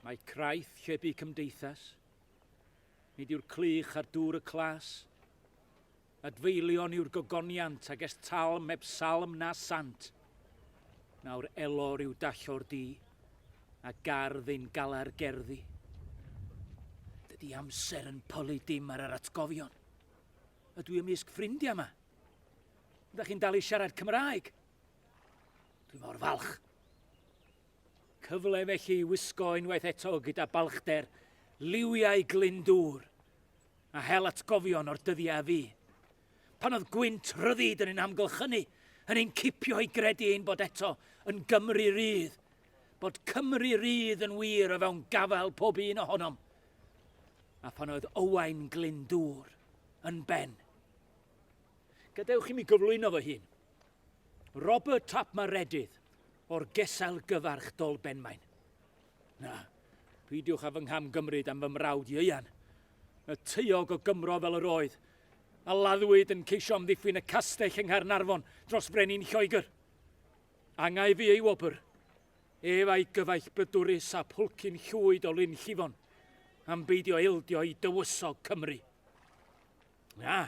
Mae craith lle bu cymdeithas. Nid yw'r clych ar dŵr y clas. Adfeilion yw'r gogoniant ag ers talm heb salm na sant. Nawr elor yw dallor di, a gardd ein galar gerddi. Dydy amser yn pylu dim ar yr atgofion. Ydw i ymysg ffrindiau yma? Ydych chi'n dal i siarad Cymraeg? Dwi mor falch. Cyfle felly i wisgo unwaith eto gyda balchder liwiau Glyndŵr a hel atgofion o'r dyddiau a fu. Pan oedd gwynt rhyddid yn ein amgylchynu, yn ein cipio i gredu ein bod eto yn Gymru rydd, bod Cymru rydd yn wir o fewn gafael pob un ohonom. A phan oedd Owain Glyndŵr yn ben. Gadewch i mi gyflwyno fy hun. Robert ap Maredudd o'r gesail gyfarch Dolbenmaen. Na, peidiwch â fy nghamgymryd am fy mrawd Ieuan, y taeog o Gymro fel yr oedd, a laddwyd yn ceisio amddiffyn y castell yng Nghaernarfon dros frenin Lloegr. Angau fu ei wobr, ef a'i gyfaill brydwrus a phwlcyn llwyd o Lyn Llifon, am beidio ildio i dywysog Cymru. Na,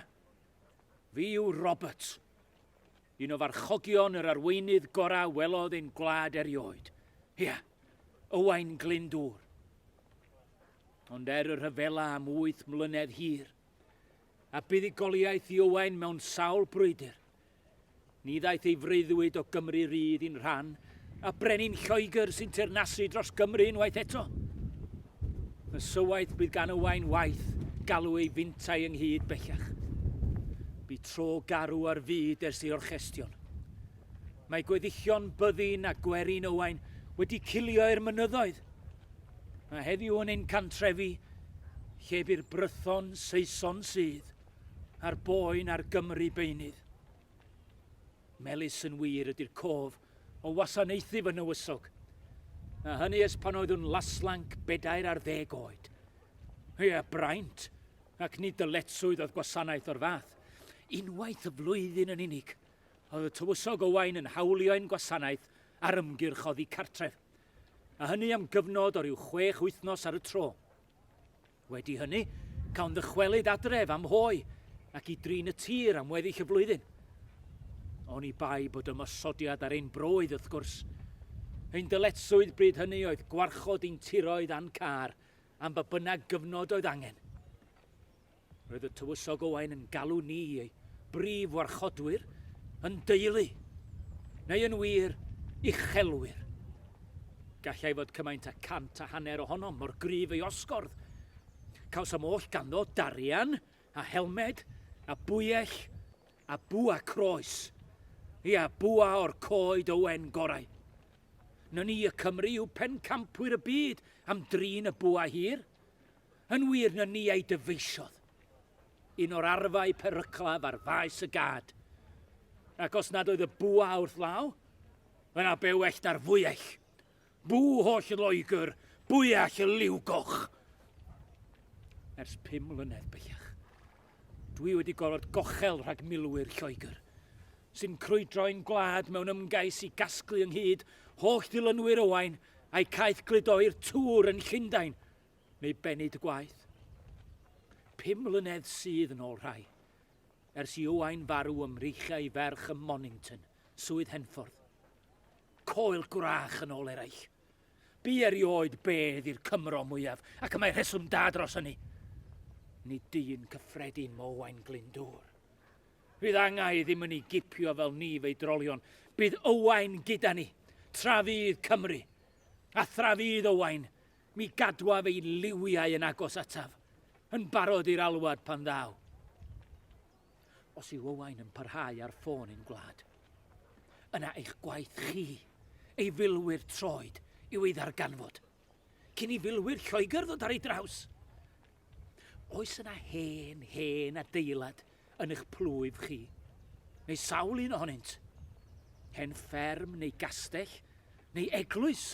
fi yw Robert, un o farchogion yr arweinydd gorau welodd ein gwlad erioed. Ia, Owain Glyndŵr. Ond er y rhyfela am wyth mlynedd hir, a buddugoliaeth i Owain mewn sawl brwydr, Ni ddaeth ei freuddwyd o Gymru rydd i'n rhan, a brenin Lloegr sy'n teyrnasu dros Gymru unwaith eto. Ysywaeth bydd gan Owain waith galw ei fintai ynghyd bellach. Bu tro garw ar fyd ers ei orchestion. Mae gweddillion byddin a gwerin Owain wedi cilio i'r mynyddoedd. A heddiw yn ein cantrefi, lle bu'r Brython Saeson sydd, a'r boen ar Gymru beunydd. Melys yn wir ydy'r cof o wasanaethu fy nywysog, a hynny ers pan oeddwn laslanc 14 oed. Ie, braint, ac nid dyletswydd oedd gwasanaeth o'r fath. Unwaith y flwyddyn yn unig, oedd y tywysog Owain yn hawlio ein gwasanaeth ar ymgyrch oddi cartref, a hynny am gyfnod o ryw chwech wythnos ar y tro. Wedi hynny, cawn ddychwelyd adref am hoe ac i drin y tir am weddill y flwyddyn. Oni bai bod ymosodiad ar ein broydd, wrth gwrs. Ein dyletswydd bryd hynny oedd gwarchod ein tiroedd a'n car am ba bynnag gyfnod oedd angen. Roedd y Tywysog Owain yn galw ni, ei brif warchodwyr, yn deulu, neu yn wir, uchelwyr. Gallai fod cymaint â 150 ohonom mor gryf ei osgordd. Cawsom oll ganddo darian, a helmed, a bwyell, a bwa croes. Ia, bwa o'r coed Owen gorau. Na ni y Cymry yw pencampwyr y byd am drin y bwa hir. Yn wir, na ni a'i dyfeisiodd. Un o'r arfau peryclaf ar faes y gad. Ac os nad oedd y bwa wrth law, yna be well na'r fwyell. Bw holl Loegr, bwyell y liw goch. Ers 5 mlynedd bellach, dwi wedi gorfod gochel rhag milwyr Lloegr, sy'n crwydro ein gwlad mewn ymgais i gasglu ynghyd holl ddilynwyr Owain a'i caeth gludo i'r tŵr yn Llundain, neu benyd gwaith. 5 mlynedd sydd yn ôl rhai, ers i Owain farw ym mreichiau ferch ym Monnington, Swydd Henffordd. Coel gwrach yn ôl eraill. Bu erioed bedd i'r Cymro mwyaf, ac y mae rheswm da dros hynny. Nid dyn cyffredin mo Owain Glyndŵr. Fydd angau ddim yn ei gipio fel ni feidrolion. Bydd Owain gyda ni, tra fydd Cymru. A thra fydd Owain, mi gadwaf ei liwiau yn agos ataf, yn barod i'r alwad pan ddaw. Os yw Owain yn parhau ar ffôn ein gwlad, yna eich gwaith chi, ei filwyr troed, yw ei ddarganfod, cyn i filwyr Lloegr ddod ar ei draws. Oes yna hen, hen adeilad yn eich plwyf chi, neu sawl un ohonynt? Hen fferm neu gastell, neu eglwys,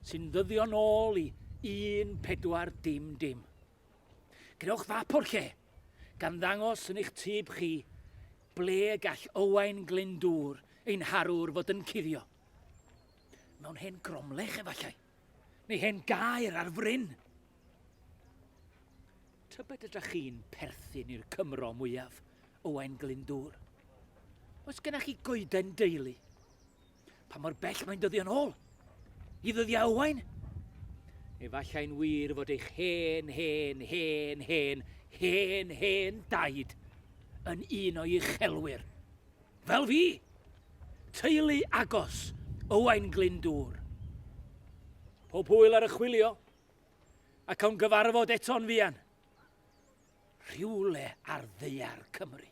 sy'n ddyddio'n ôl i 1400. Gwnewch fap o'r lle, gan ddangos yn eich tyb chi ble y gall Owain Glyndŵr, ein harwr, fod yn cuddio. Mewn hen gromlech, efallai. Neu hen gaer ar fryn? Tybed ydych chi'n perthyn i'r Cymro mwyaf, Owain Glyndŵr? Oes gennych chi goeden deulu? Pa mor bell mae'n dyddio'n ôl? I ddyddiau Owain? Efallai'n wir fod eich hen, hen, hen, hen, hen, hen daid yn un o'i uchelwyr. Fel fi! Teulu agos Owain Glyndŵr. Pob hwyl ar y chwilio, a cawn gyfarfod eto'n fuan. Rhywle ar ddaear Cymru.